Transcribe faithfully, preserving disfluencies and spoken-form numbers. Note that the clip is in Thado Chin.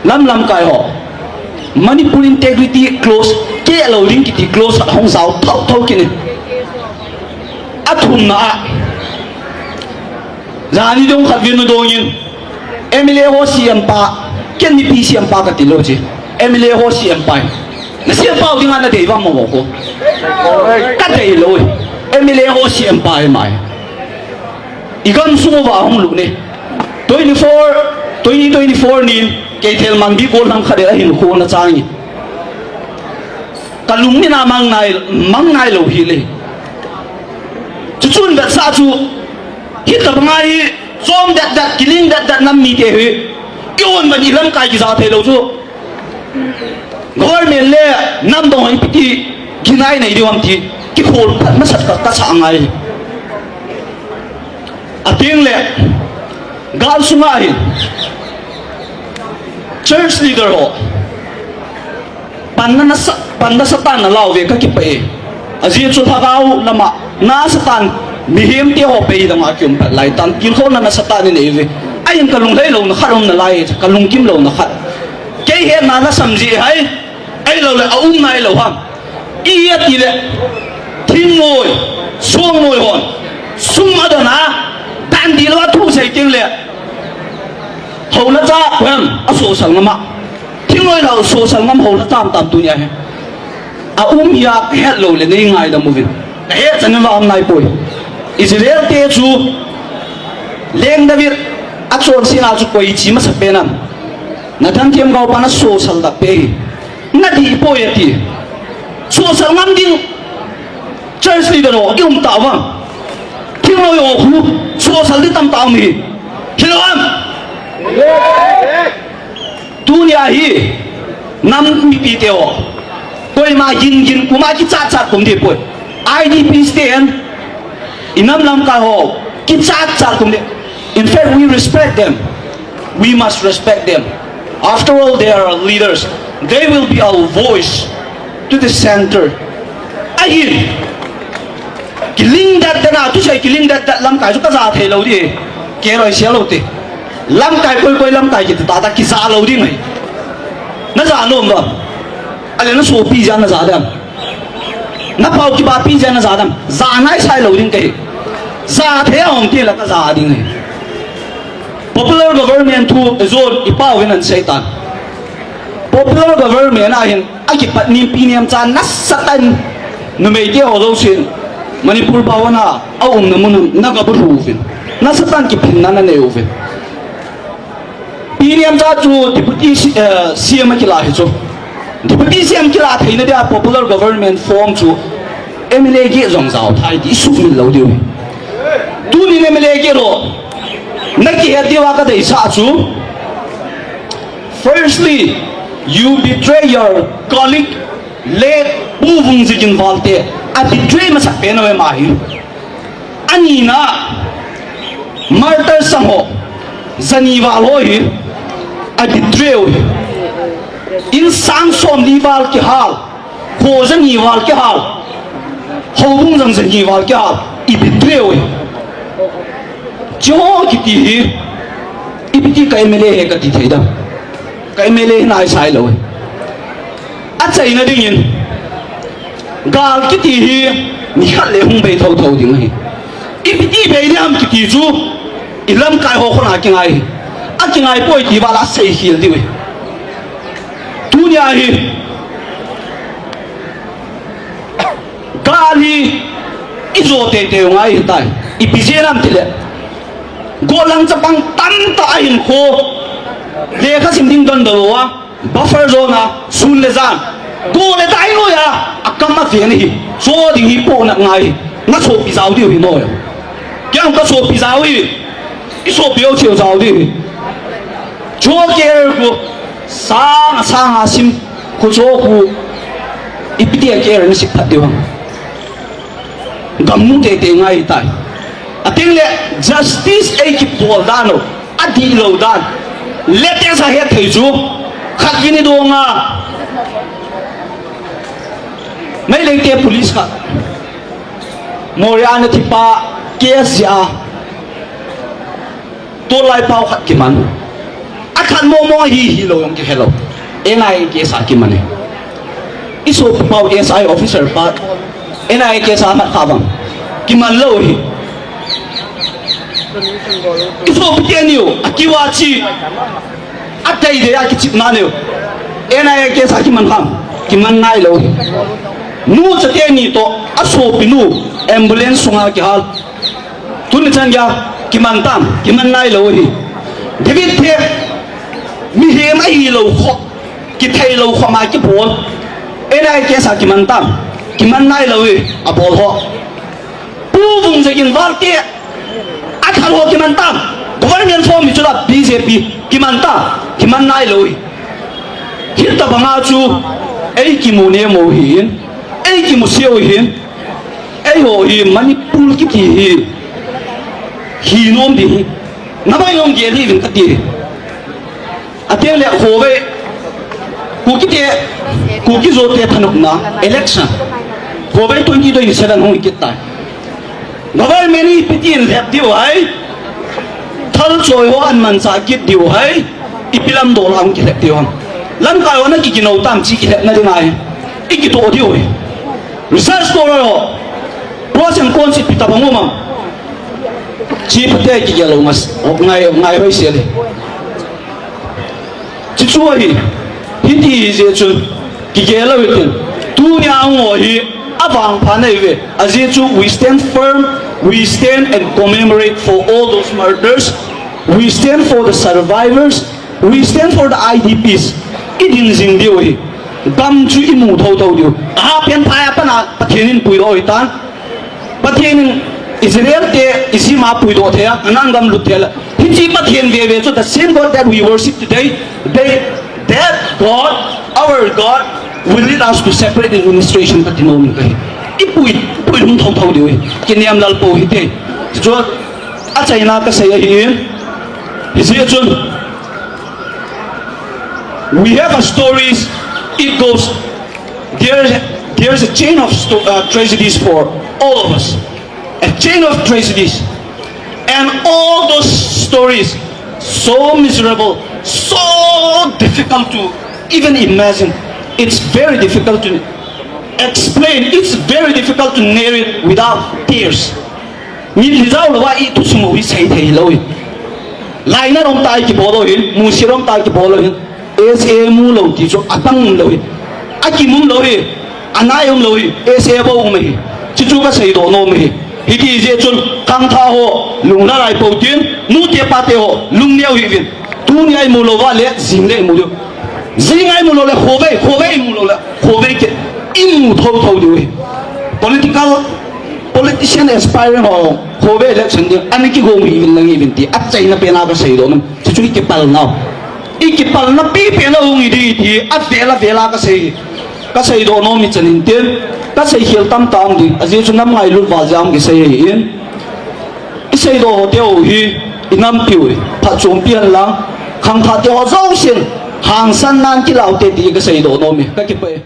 Nam lamkai ho. Manipur integrity clause, keh lou ding kiti clause hung jao thou thou kit in. Athumna a. Jani dong khat vin nu dong in. M L A ho C M pa, ken mipi C M pa kati lou chu. M L A ho C M pa. Na C M pa u dinga na dei vang mo ko. Ka dei lou. M L A ho C M pa e mai. I gamsung uva hung lut ne. Twenty-four, twenty twenty-four nin, Keithelmanbi gollhang khat in ahin khona chang in. Ka lungni na mang nai, mang nai lou hi le. Chuchun vetsah chu, hitabang a hi, chom det det, kiling det det nam mite hi. Kihon ban i lamkai kija thei lou chu. Government le nam dong hoi piti kinai nei diu ham ti kikhol phat masat ka, ka sa ngai. Ating le gal sunga hin church leader ho panna nasa, panna Satan na lau ve ka kipah e. Ajeh chu lhagao lama na Satan mihem te ho pei dang a kium phat lai tan, kilkhona na Satan in ei ve. Ahin ka lunglhai louna khat um nalai, ka lungkim louna khat. Kei hetna na samji hai, ahilouleh a um nai lou ham. I ati le, thingnoi, suangnoi hon, sum adon a, dan di lou a thu sei ting le. Houna cha, koi ham, a social ngam a. Thingnoi lou social ngam houna tam tam tunia hi. A um hia ka het lou le nei ngaidam uvin. Ka het chan in va um nai poi. Israel te chu Leng David a chonsetna chu koi chi masa pen am. Nathan Themgao pan a social dak pe hi. Na di poi ati. Social ngam ding church leader ho i um ta vang. Thingnoi ho khu social di tam ta um hi. Hilou ham. Tunia hi, nam mipi te ho. Koima gin gin kuma kichat chat kum di poi. I D Ps ten, i nam lamkai ho, kichat chat kum di. In fact, we respect them. We must respect them. After all, they are our leaders. They will be our voice to the center. Ahin. Kiling dat dat na, tu sei kiling dat dat lamkai chu ka ja thei lou di. Kei roi sia lou te. Lamkai koi koi lamkai kiti ta ta kija lou ding ahi. Na ja nom ba. Ale na sopi ja na ja dam. Na pau kipapi ja na ja dam. Ja nai sai lou ding kahi. Ja thei a hong ti la ka ja ding ahi. Popular government thu zon i pau vin an sei tan. Popular government a hin a kipat nin Pi Nemcha nasatah in numei te ho jousen Manipur Bhawan a a umna mun a na ga bu uvin. Nasatah in kiphinna na nei uvin. Pi Nemcha chu deputy C-, eh, C M a kila hi chu. Deputy C M kila theina dia popular government form chu M L A geh jong jao thei ti sumil lou diu. Tunin M L A geh ro. Na kihet diu a ka deisah chu. Firstly, you betray your colleague, late Pu Vungzigin Valte, a betray masak pen a ve ma hi. Anina, martyr sang ho, jani val ho hi, a betray u hi. In sang som li val kihal, kho jani val kihal, houbung jang jani val kihal, i betray u hi. Chu kiti hi, ipi ti ka M L A he ka ti thei dam. Ka M L A hi nai sai lou hi. A chaina dingin, gal kiti hi, mi khat le hung bei thou thou ding hi. Ipi ti bei ding ham kiti chu, i lamkai ho khona kingai hi. A kingai poi ti vala sei khel diu hi. Tunia hi, gal hi i jo teitei u ngai hitai. Ipi jeh ham tile, gollhang chapang tamtah a hinkho lekha sim ding don don lou a, buffer zone a sun le jan go le dai loi a, a kam a ven hi, jo ding hi pohnat ngai hi. Na sopi jao diu hi noi. Kei jong ka sopi jao hi. I sopi u cheu jao diu hi. Cho care khu, sang a sang a sim khu cho khu, ipi ti a care na sip phat diu ham. Gam mu teitei ngai tai. Ating le justice ei kibol dan u, a dihlou dan. Latest a het thei chu, khat vin i dong a. Meitei te police khat. Moria na thipa case jeh a. Tolai pau khat kiman. Akhat momo hi hilou jong kihelou. N I A case a kiman e. I sopi pau S I officer pa N I A case a mat kha bang kiman lou hi. I sopi teni u akiva chi. Ateitei a kichepna neo. N I A case a kiman kham kiman nailou hi. Nucha teni toh asopinu ambulance sunga kihal. Tuni chan geiya kiman tam, kiman nailou hi. David te mihem ahilou kho, kitheilou kho ma kibol. N I A case a kiman tam, kiman nailou hi, abol ho. Pu Vungzagin valte, athal ho kiman tam. Government form mi chula B J P kiman tam, kiman nailou hi. Hitabanga chu eikimu nemo hin, eikimu seo hin. Eiho hi Manipur kiti hi hinom ding hi. Namai jong gel hih uvin kati. Ateng le Khowai Kuki te, Kuki Zo te thanopna election, Khowai twenty twenty-seven hung kit tai. Government hi ipi tin lhep diu ham. Thal choi ho ahin manchah kit diu ham. Ipi lam dol a hung kilhep diu ham. Lamkai ho na kikinou tam chi kilhepna ding ahi. Ikitoh diu hi. Research scholar ho, pros and cons ipi tabang um ham. Chi pate kigel lou ngai, ngai hoi sel e. Chuchu ahi, hiti jeh chun kigel lou hitin. Tunia hung ho hi avangpha nahi uve. Ajeh chu we stand firm, we stand and commemorate for all those martyrs. We stand for the survivors. We stand for the I D Ps. Idin jing diu hi. Gam chu imu thotho diu. Ahapen phai a pat a Pathen in puidoh hitan. Pathen in Israel te Egypt a puidoh thei a, Canaan gam lut thei a. Hiche Pathen veve chu, the same God that we worship today, they, that God, our God, will lead us to separate administration kati nom in kahi. Ipui, ipui lhung thotho diu hi. Kiniam lal pou hite. Chu achaina kasei ahi. Hijeh chun, we have a stories, it goes, there, there's a chain of sto- uh, tragedies for all of us. A chain of tragedies. And all those stories, so miserable, so difficult to even imagine. It's very difficult to explain. It's very difficult to narrate without tears. Mitlhi jao louva ithu sung u hi seithei lou hi. Lainat um tah a kibol lou hin, musit um tah a kibol lou hin. S A mu lou ti chu atang um lou hi. Akim um lou hi. Anai um lou hi. S A bou um hi. Chuchu kaseidoh nom hi. Hiti jeh chun khangthah ho, lunglhai pou tin, nute pate ho, lungneo hih uvin. Tunia imu louva le, jing le imu diu. Jing a imu lou le, Khowai, Khowai imu lou le, Khowai kit, imu thotho diu hi. Political, politician aspirant ho, Khowai election ding, ana kigong hih uvin lang hih uvin ti, achaina pen a kaseidoh nom. Chuchu ikipal nau. Ikipalna pipen a hung hi ding ti, avel avel a kasei, kaseidoh nom hi chan in tin, kasei khel tamtah um ding, ajeh chu nam ngailut val jeh a hung kisei ahin. Iseidoh ho teu hi, inampiu hi, phatchompi hen lang, khangthah teu ho jousen, hangsan nan kilau te ti kaseidoh nom hi, kakipah e.